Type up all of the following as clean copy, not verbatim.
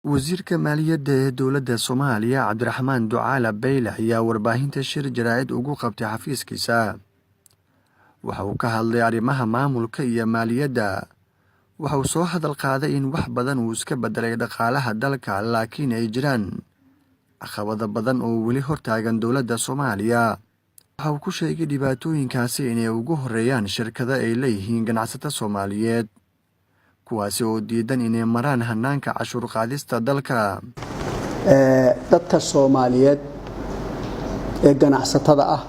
Wasiirka Maaliyadda ee dowladda Soomaaliya, Cabdiraxmaan Ducaale Beyle, ayaa warbaahinta shir jaraa'id ugu qabtay xafiiskiisa. Waxa uu ka hadlay arrimaha maamulka iyo maaliyadda. Waxa uu soo hadal qaaday in wax badan uu iska beddelay dhaqaalaha dalka, laakiin ay jiraan caqabado badan oo weli hortaagan dowladda Soomaaliya. Waxa uu ku sheegay dhibaatooyinkaasi inay ugu horreeyaan shirkado ay leeyihiin ganacsato Soomaaliyeed, kuwaasi oo diidan inay maraan hanaanka cashuur qaadista dalka. Dadka Soomaaliyeed ee ganacsatada ah,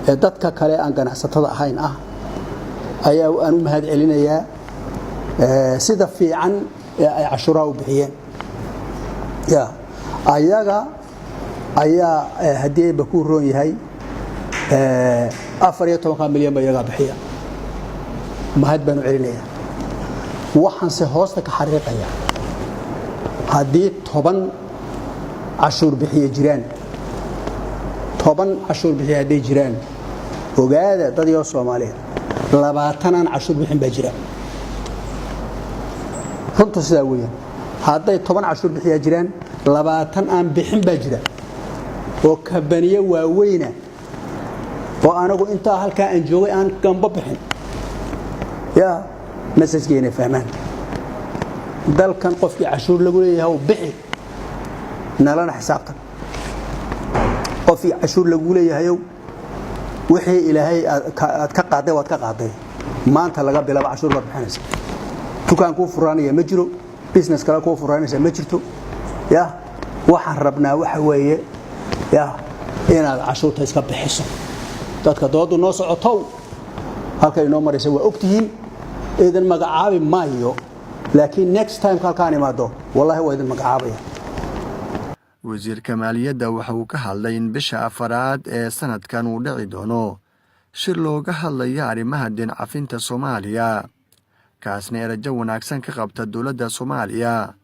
ee dadka kale aan ganacsatada ahayn ah, ayaa aan u mahad celinayaa sida fiican ee ay cashuuraha u bixiyeen. Ya ayaga ayaa, haddii ayba kuu roon yahay, 14-ka milyan ba iyagaa bixiya. Mahad baan u celinayaa. Waxaanse hoosta ka xariiqaya, haddii 10 cashuur bixiye jiraan, 10 cashuur bixiye hadday jiraan, ogaada dadyoo Soomaaliyeed, 20 aan cashuur bixin baa jira. Runtu sidaa weeyaan. Hadday 10 cashuur bixiyaa jiraan, 20 aan bixin baa jira, oo kabaniyo waaweyna oo anagu intaa halkaa aan joogay aan gambo bixin. Yaa message-ka inay fahmaan, dalkan qofkii cashuur lagu leeyahay bixi, nalana xisaabtan. Qofkii cashuur lagu leeyahayow, wixii Ilaahay aad ka qaaday waad ka qaaday. Maanta laga bilaabo cashuur baad bixinaysa. Dukaan kuu furaanaya ma jiro, business kale kuu furaanaysa ma jirto. Ya waxaan rabnaa waxa weeye ya inaad cashuurta iska bixiso. Dadka doodu noo socotow, halkay inoo maraysa waa ogtihiin. Idin magacaabi maayo, laakiin next time halkaan imaado, wallahi waa idin magacaabaya. Wasiirka maaliyadda waxa uu ka hadlay in bisha afaraad ee sanadkan uu dhici doono shir looga hadlaya arrimaha deyn cafinta Soomaaliya, kaasna ee rajo wanaagsan ka qabta dowladda Soomaaliya.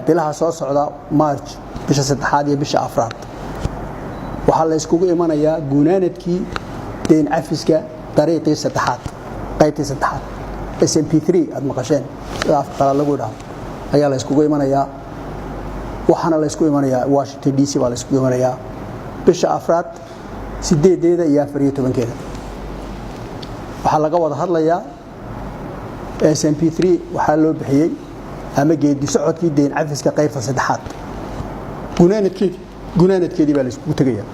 Bilaha soo socda, March, bisha saddexaad iyo bisha afraad, waxaa la yskugu imanayaa gunaanadkii deyn cafiska dariiqii saddexaad, qaybtii saddexaad, SMP aad maqasheen, sida afka qalaad lagu idhaahdo, ayaa la yskugu imanayaa. Waxaana la ysku imanayaa Washington DC baa la yskugu imanayaa, bisha afraad 8-deeda iyo 14-keeda. Waxaa laga wada hadlayaa SMP waxaa loo bixiyey, ama geedi socodkii deyn cafiska qaybta saddexaad gunaanadkeedii. Gunaanadkeedii baa la iskugu tegaya.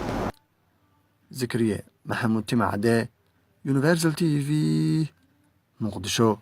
Zakariye Maxamuud Timacade, Universal TV, Muqdisho.